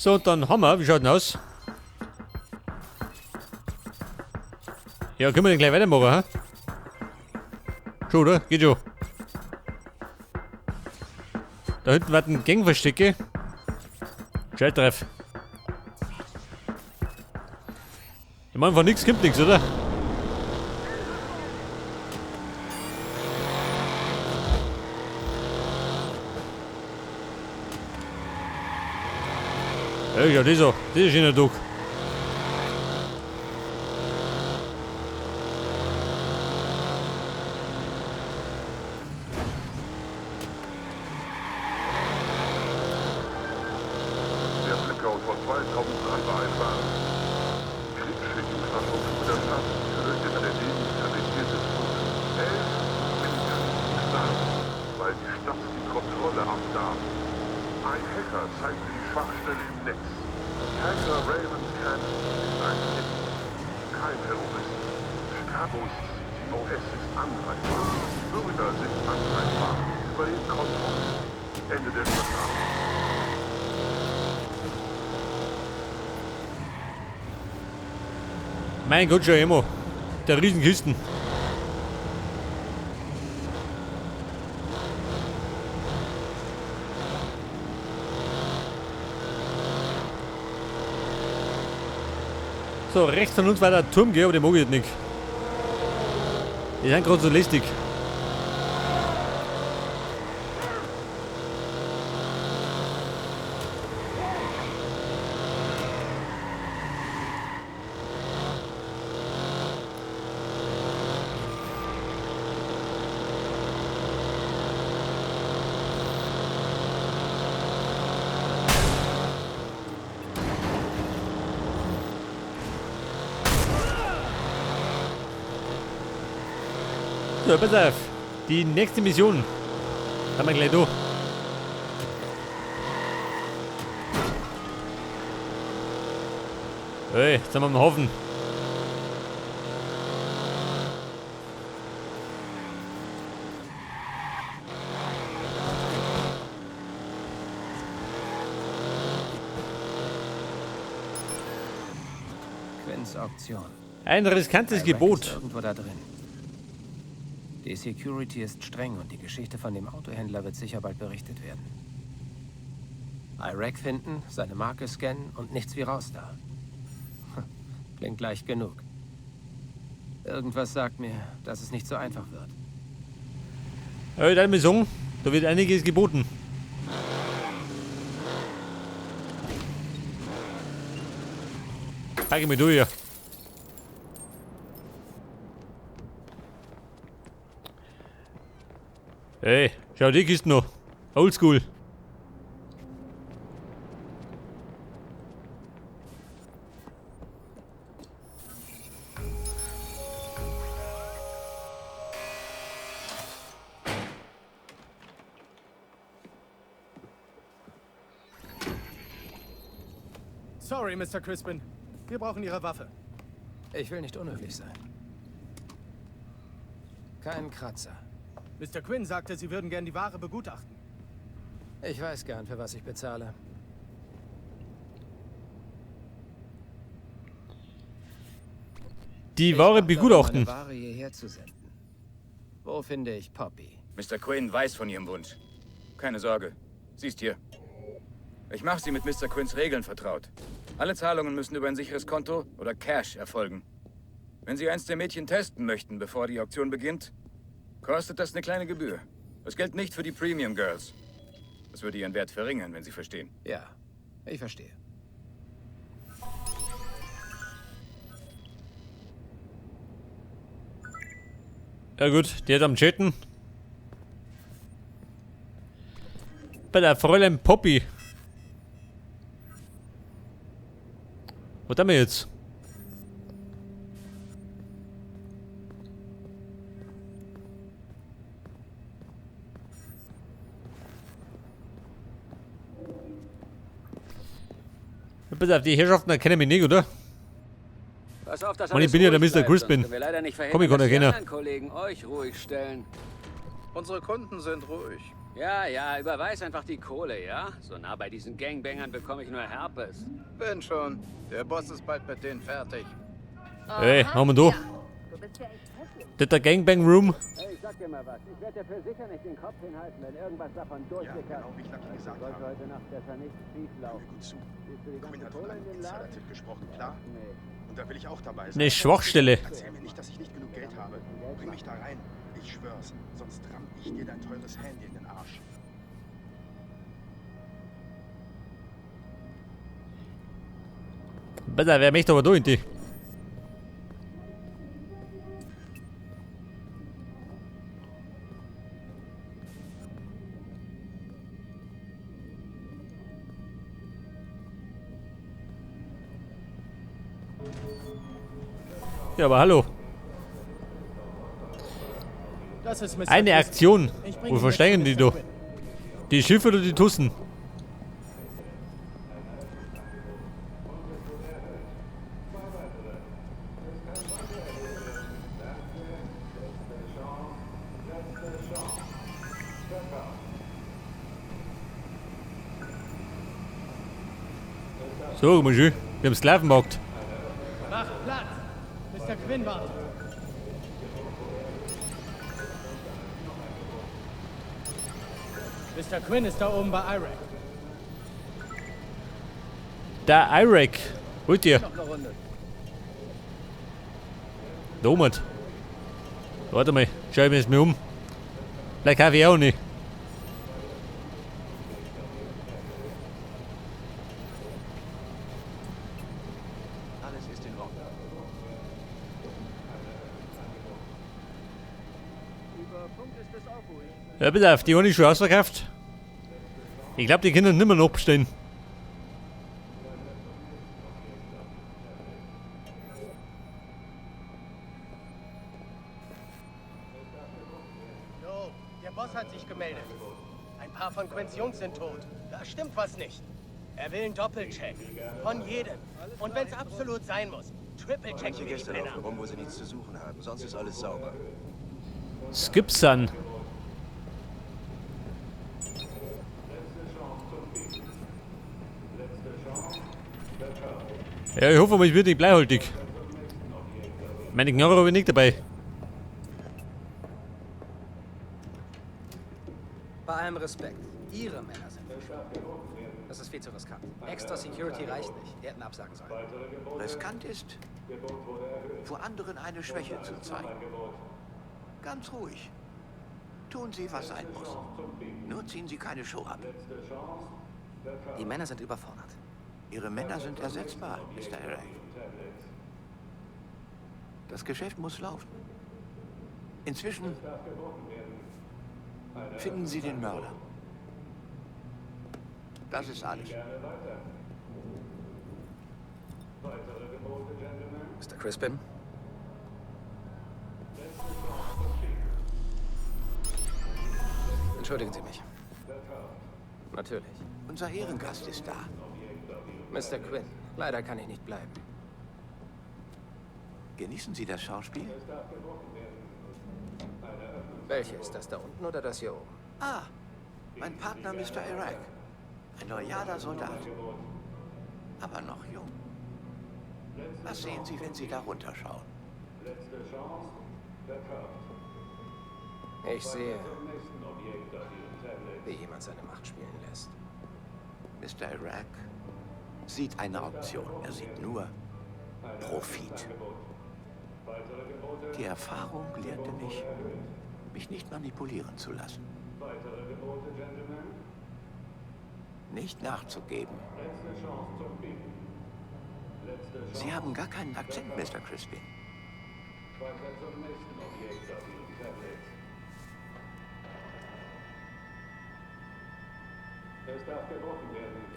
So, und dann haben wir, wie schaut denn aus? Ja, können wir denn gleich weitermachen, hä? Schon, oder? Geht schon. Da hinten werden Gangverstecke. Scheiß. Ich meine, von nichts kommt nichts, oder? Ey, ja, das ist das ist ein Tag. Der Blackout von 2003 war ein Wahn. Kritische Infrastruktur der Stadt tötete der demiilitarisierte Zug. 11 Millionen starben, weil die Stadt die Kontrolle abgab. Ein Hacker zeigte die Schwachstelle im Netz. Hacker Raymond Cannon ist ein Hit. Kein Terrorist. Chicagos CTOS ist angreifbar. Die Bürger sind angreifbar. Über den Konto. Ende der Übertragung. Mein Gott, schon immer. Der Riesenkisten. So, rechts von uns war der Turm, gell, aber den mag ich nicht. Die sind gerade so lästig. So, pass auf. Die nächste Mission. Haben wir gleich da. Hey, jetzt sind wir am Hafen. Quinns Auktion. Ein riskantes Gebot. Irgendwo da drin. Die Security ist streng und die Geschichte von dem Autohändler wird sicher bald berichtet werden. Iraq finden, seine Marke scannen und nichts wie raus da. Klingt leicht genug. Irgendwas sagt mir, dass es nicht so einfach wird. Ja, ich würde mal sagen, da wird einiges geboten. Pack ich mich durch hier. Hey, schau die Kiste noch. Oldschool. Sorry, Mr. Crispin. Wir brauchen Ihre Waffe. Ich will nicht unhöflich sein. Kein Kratzer. Mr. Quinn sagte, Sie würden gern die Ware begutachten. Ich weiß gern, für was ich bezahle. Die Ware begutachten. Meine Ware hierher zu senden. Wo finde ich Poppy? Mr. Quinn weiß von Ihrem Wunsch. Keine Sorge. Sie ist hier. Ich mache Sie mit Mr. Quinns Regeln vertraut. Alle Zahlungen müssen über ein sicheres Konto oder Cash erfolgen. Wenn Sie eins der Mädchen testen möchten, bevor die Auktion beginnt, kostet das eine kleine Gebühr. Das gilt nicht für die Premium Girls. Das würde ihren Wert verringern, wenn Sie verstehen. Ja, ich verstehe. Ja gut, der hat am Chatten. Bei der Fräulein Poppy. Was haben wir jetzt? Pass auf, die Herrschaften erkennen mich nicht, oder? Pass auf, dass Mann, ich bin ja der Mr. Crispin. sonst können wir leider nicht Komm, ich kann verhindern, dass die erkennen. anderen Kollegen euch ruhig stellen. Unsere Kunden sind ruhig. Ja, ja, überweis einfach die Kohle, ja? So nah bei diesen Gangbangern bekomme ich nur Herpes. Bin schon. Der Boss ist bald mit denen fertig. Hey, haben wir da. Das ist der Gangbang Room. Hey, ich sag dir mal was. Ich werde dafür sicher nicht den Kopf hinhalten, wenn irgendwas davon durchsickert. Ja, genau, wie ich Lucky gesagt Sollte habe. heute Nacht besser nicht schief laufen. Hör mir gut zu. Siehst du die Quinn ganze hat von Kohle einem in dem Laden? Insider-Tipp gesprochen, klar? Nee. Und da will ich auch dabei sein. Eine Schwachstelle. Erzähl mir nicht, dass ich nicht genug Geld habe. Bring mich da rein. Ich schwör's. Sonst ramm ich dir dein teures Handy in den Arsch. Besser, wer möchte aber da in die? Ja, aber hallo. Das ist Mr. Eine Crispin. Aktion. Ich bring Wo ihn jetzt versteigen zu die Mr. da? Quinn. Die Schiffe oder die Tussen? So, Monsieur, wir haben Sklavenmarkt. Macht Platz! Mr. Quinn wartet. Mr. Quinn ist da oben bei Iraq. Der Iraq. Holt ihr. Noch eine Runde. Da oben. Warte mal, schau ich mir das mal um. Vielleicht kaufe ich auch nicht. Alles ist in Ordnung. Ja, bitte auf, die habe ich schon ausverkauft. Ich glaube, die können nimmer noch bestellen. Jo, der Boss hat sich gemeldet. Ein paar von Quinns Jungs sind tot. Da stimmt was nicht. Er will einen Doppelcheck. Von jedem. Und wenn's absolut sein muss, Triple-Check Manche die Gäste Penner. laufen rum, wo sie nichts zu suchen haben. Sonst ist alles sauber. Skipsan. Ja, ich hoffe mal, ich wird nicht bleihaltig. Meine Knarre habe ich nicht dabei. Bei allem Respekt. Ihre Männer sind verschwunden. Das ist viel zu riskant. Extra Security reicht nicht. Die hätten absagen sollen. Riskant ist, vor anderen eine Schwäche zu zeigen. Ganz ruhig. Tun Sie, was sein muss. Nur ziehen Sie keine Show ab. Die Männer sind überfordert. Ihre Männer sind ersetzbar, Mr. Iraq. Das Geschäft muss laufen. Inzwischen finden Sie den Mörder. Das ist alles. Mr. Crispin? Entschuldigen Sie mich. Natürlich. Unser Ehrengast ist da. Mr. Quinn, leider kann ich nicht bleiben. Genießen Sie das Schauspiel? Welche ist das da unten oder das hier oben? Ah, mein Partner Mr. Iraq. Ein loyaler Soldat. Aber noch jung. Was sehen Sie, wenn Sie da runterschauen? Ich sehe, wie jemand seine Macht spielen lässt. Mr. Iraq sieht eine Auktion. Er sieht nur Profit. Die Erfahrung lehrte mich, mich nicht manipulieren zu lassen. Nicht nachzugeben. Sie haben gar keinen Akzent, Mr. Crispin.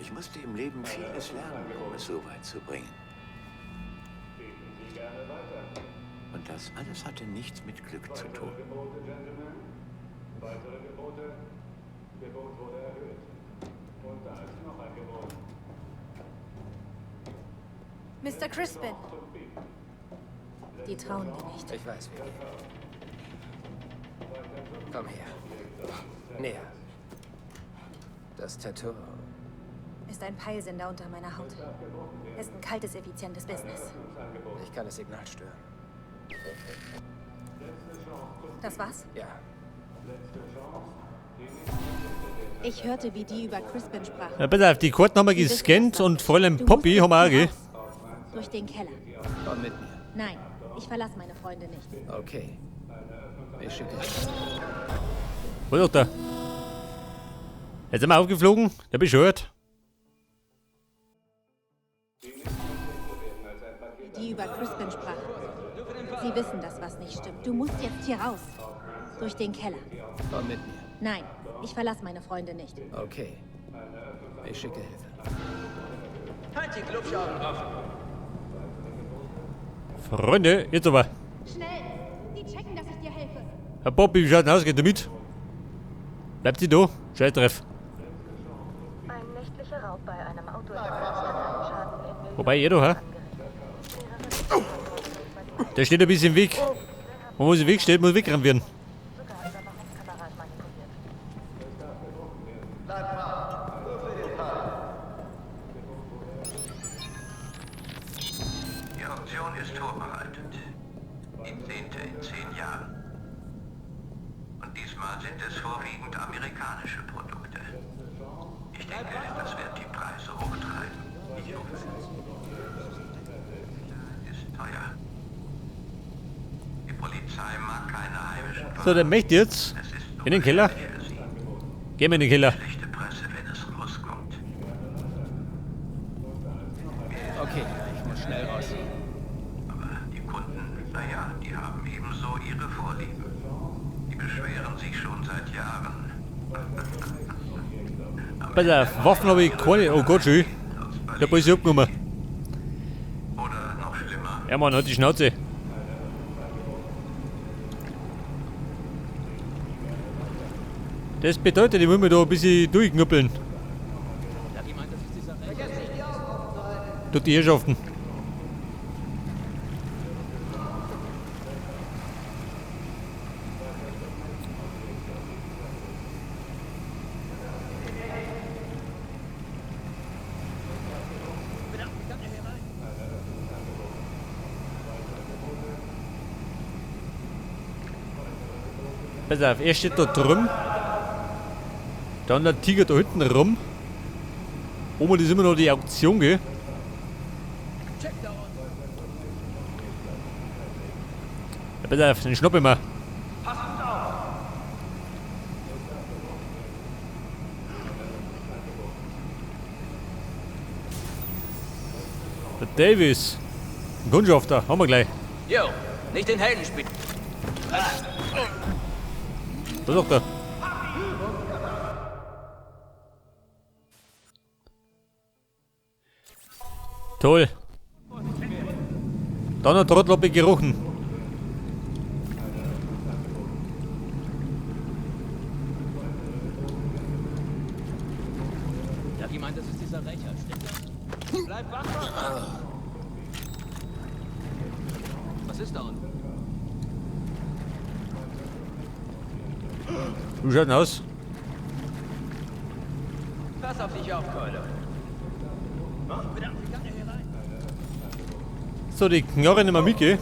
Ich musste im Leben vieles lernen, um es so weit zu bringen. Und das alles hatte nichts mit Glück zu tun. Mr. Crispin. Die trauen dir nicht. Ich weiß, Vicky. Komm her. Näher. Das Tattoo. Ist ein Peilsender unter meiner Haut. Ist ein kaltes, effizientes Business. Ich kann das Signal stören. Das war's? Ja. Ich hörte, wie die über Crispin sprachen. Ja, pass auf, die Karten haben wir gescannt und Fräulein Poppy haben wir auch, gell? Durch den Keller. Komm mit mir. Nein, ich verlasse meine Freunde nicht. Okay. Ich schicke dich. Was ist da? Jetzt sind wir aufgeflogen. Der bescheuert. Die über Crispin sprachen. Sie wissen, dass was nicht stimmt. Du musst jetzt hier raus. Durch den Keller. Komm mit mir. Nein, ich verlasse meine Freunde nicht. Okay. Ich schicke Hilfe. Halt die Glubschaugen offen. Freunde, jetzt aber. Schnell! Die checken, dass ich dir helfe. Herr Poppy, wie schaut denn aus? Geht er mit? Bleibt sie da? Scheißtreff. Ein nächtlicher Raub bei einem Auto hat einen Schaden in Wobei, er da, hä? Der steht ein bisschen im Weg. Wo muss im Weg steht, muss weggerannt werden. Die Auktion ist vorbereitet. Die 10. in 10 Jahren. Und diesmal sind es vorwiegend amerikanische Produkte. Ich denke, das wird die Preise hochtreiben. Ich hoffe. Ist teuer. Die Polizei mag keine heimischen So, der möchte jetzt in den Keller. Gehen wir in den Keller. Schlechte Presse, wenn es rauskommt. Okay, ich muss schnell raus. Aber die Kunden, naja, die haben ebenso ihre Vorlieben. Die beschweren sich schon seit Jahren. Pass auf, Waffen habe ich keine. Oh Gott, schön. Der Polizei abgenommen. Oder noch schlimmer. Ja, Mann, halt die Schnauze. Das bedeutet, ich muss mich da ein bisschen durchknuppeln. Durch die Herrschaften. Pass auf, er steht da drüben. Dann der Tiger da hinten rum. Oben ist immer noch die Auktion, gell? Ja, pass auf, den schnapp ich mir. Der Davis. Ein Kundschafter, haben wir gleich. Jo, nicht den Helden spielen. Was sagt er? Toll. Dann hat Trottel hab ich gerochen. Jackie meint, das ist dieser Rächer, stimmt das? Bleib wachsam! Was ist da unten? Wie schaut denn aus? Pass auf dich auf, Keule. So, die Knarre nehmen wir mit, gell?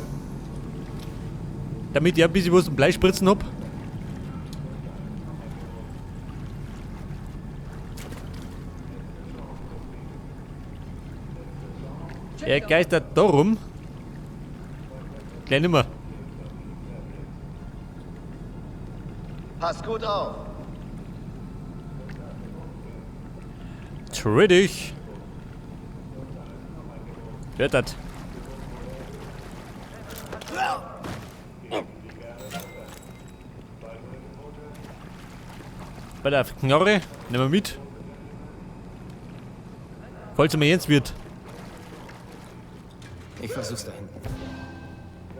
Damit ich ein bisschen was zum Bleispritzen hab. Er geistert da rum. Gleich nimmer. Pass gut auf. Tritt. Wer das? Bei der Knarre nehmen wir mit. Falls er mir jetzt wird. Ich versuch's da hinten.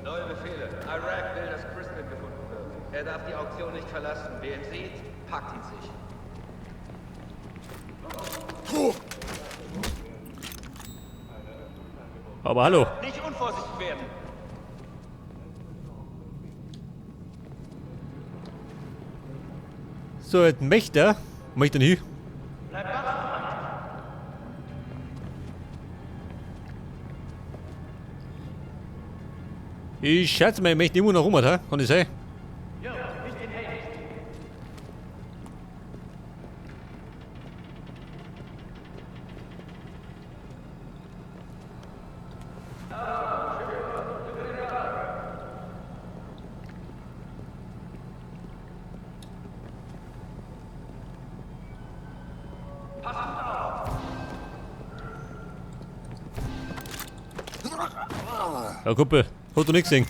Neue Befehle. Iraq will, dass Crispin gefunden wird. Er darf die Auktion nicht verlassen. Wer ihn sieht, packt ihn sich. Aber hallo. Nicht unvorsichtig werden. So, jetzt möchte er. Wo möchte er hin? Ich schätze mal, ich möchte immer noch rum, oder? Kann ich sein? Ja, Kumpel, hat du nichts gesehen.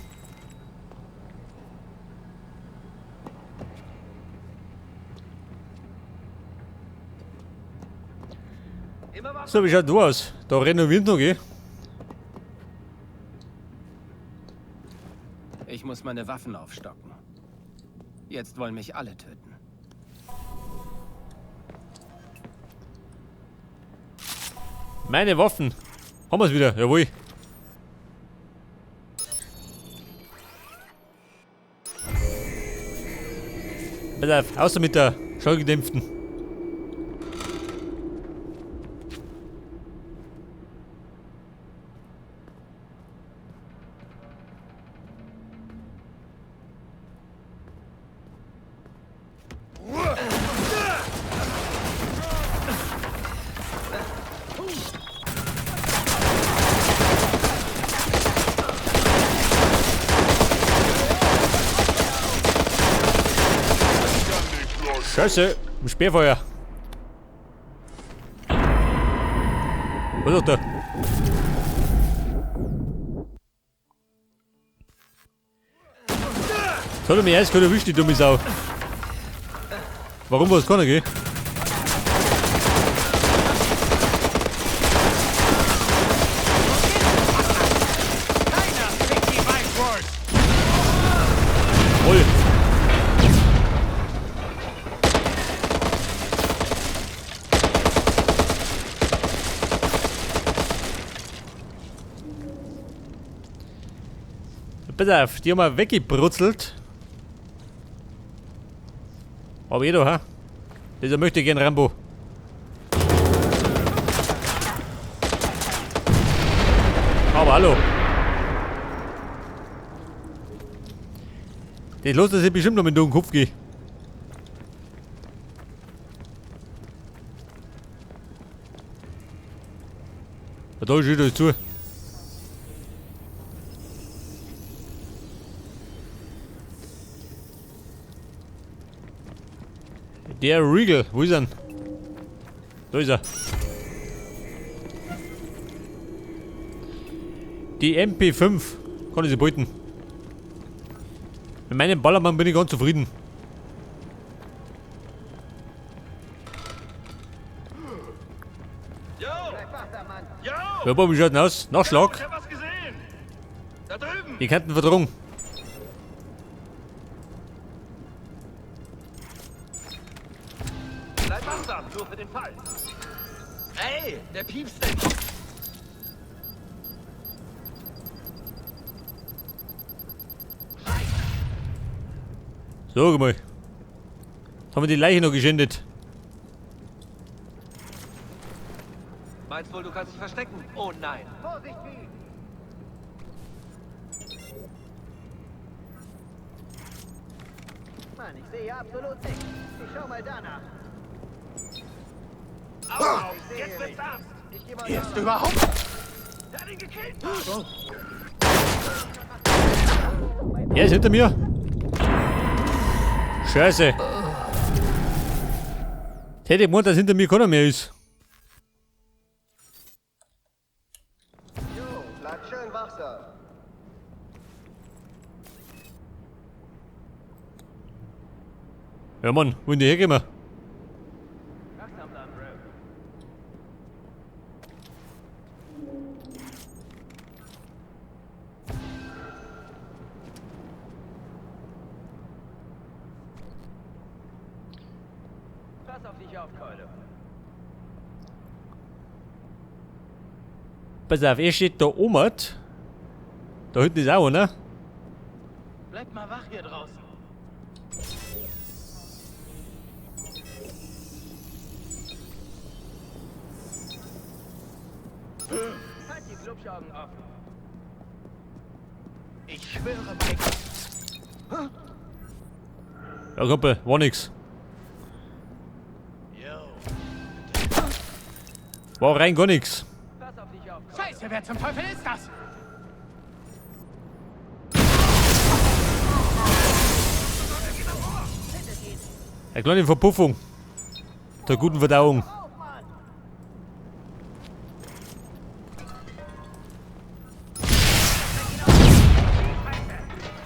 So, wie schaut du aus? Da renovieren noch, gell? Ich muss meine Waffen aufstocken. Jetzt wollen mich alle töten. Meine Waffen. Haben wir's wieder, jawohl. Pass auf, außer mit der schallgedämpften. Scheiße, im Sperrfeuer. Was ist da? Das hat er mich eiskalt erwischt, die dumme Sau. Warum war es keiner, gell? Voll. Pass auf, die haben wir weggebrutzelt. Aber jeder, ha? Dieser möchte gern Rambo. Aber hallo. Das lässt er sich bestimmt noch mit dem Kopf gehen. Da ist wieder zu. Der Regal, wo ist er denn? Da ist er. Die MP5 kann ich sie beuten. Mit meinem Ballermann bin ich ganz zufrieden. Ja, aber wie schaut denn aus? Nachschlag. Die könnten verdrungen. Bleib wachsam, nur für den Fall. Ey, der piepst denn. So, guck mal. Jetzt haben wir die Leiche noch geschändet. Meinst wohl, du kannst dich verstecken? Oh nein. Vorsicht, Vieh! Mann, ich sehe absolut nichts. Ich schau mal danach. Au, jetzt wird's ernst. Ich geh mal Hier ist überhaupt. Der hat ihn gekillt. Er ist hinter mir. Scheiße. Hätte ich gemeint, dass hinter mir keiner mehr ist. Jo, bleib schön wachsam. Ja Mann, wo in die hergehen? Pass auf dich auf, Keule. Pass auf, er steht da oben. Da hinten ist auch einer. Bleib mal wach hier draußen. Halt die Glubschaugen offen. Ich schwöre bei Gott. Ja, Kumpel, war nix. War rein gar nix. Scheiße, wer zum Teufel ist das? Eine kleine Verpuffung. Der guten Verdauung.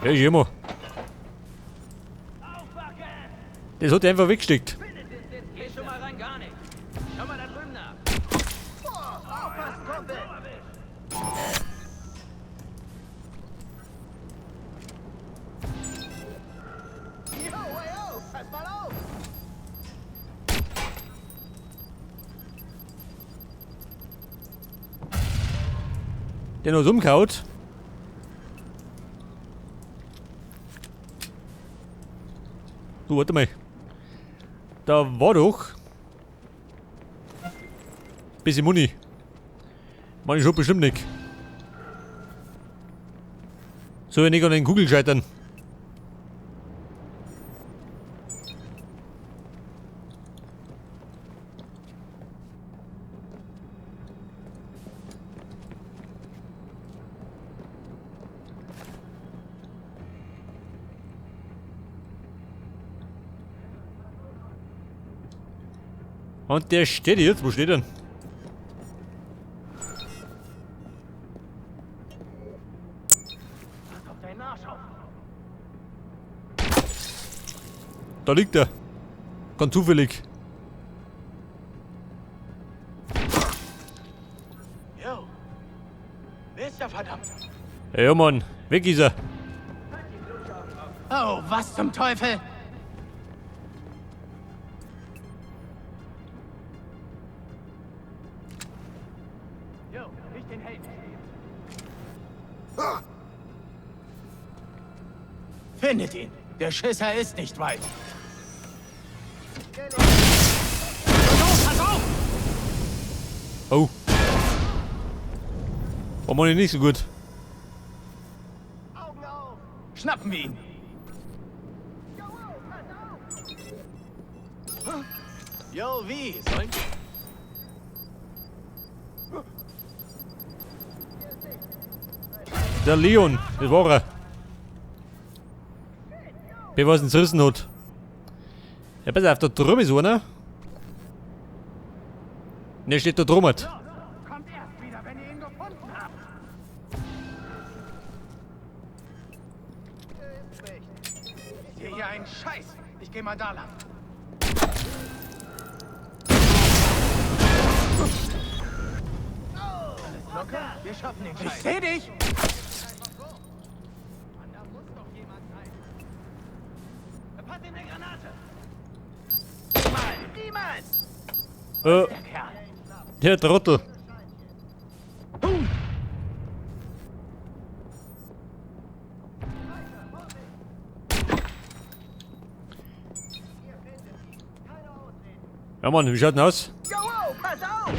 Ja, ist immer. Das hat er einfach weggesteckt. Geh schon mal rein, gar nicht. Schau mal da drüben nach. Aufpassen, Kumpel! Yo, hey, oh, pass mal auf! Der noch umgehauen. Du, warte mal. Da war doch bisschen Muni. Mann, ich hab bestimmt nicht. Soll ich nicht an den Kugeln scheitern? Und der steht jetzt. Wo steht er denn? Da liegt er. Ganz zufällig. Yo. Wer ist da, verdammt? Ja, Mann. Weg ist er. Oh, was zum Teufel? Yo, nicht den Helden stehlen. Findet ihn. Der Schisser ist nicht weit. Los, pass auf! Oh. War mal nicht so gut. Augen auf! Schnappen wir ihn! Yo, wie? Sollen Der Leon, das war er. Wer was ihn zerrissen hat. Ja, pass auf, da drüben ist einer. Und der steht da drüben. Kommt erst wieder, wenn ihr ihn gefunden habt. Ich sehe hier einen Scheiß. Ich geh mal da lang. Alles locker? Wir schaffen den Scheiß. Ich seh dich! Da muss doch jemand sein. Verpass ihm eine Granate! Niemals! Niemals! Der Trottel. Ja Mann, wie schaut denn aus? Yo, oh, pass auf!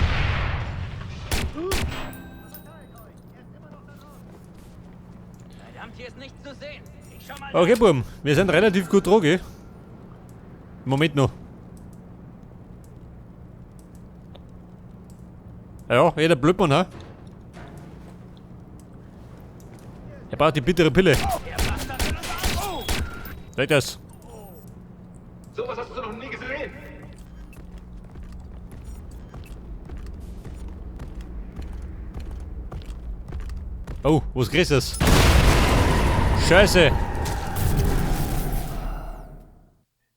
Verdammt, hier ist nichts zu sehen. Ich schau mal. Okay, Buben, wir sind relativ gut dran, gell? Moment noch. Ja, jeder Blödmann, ha? Er braucht die bittere Pille. Weg das. Sowas hast du noch nie gesehen. Oh, was ist das? Scheiße!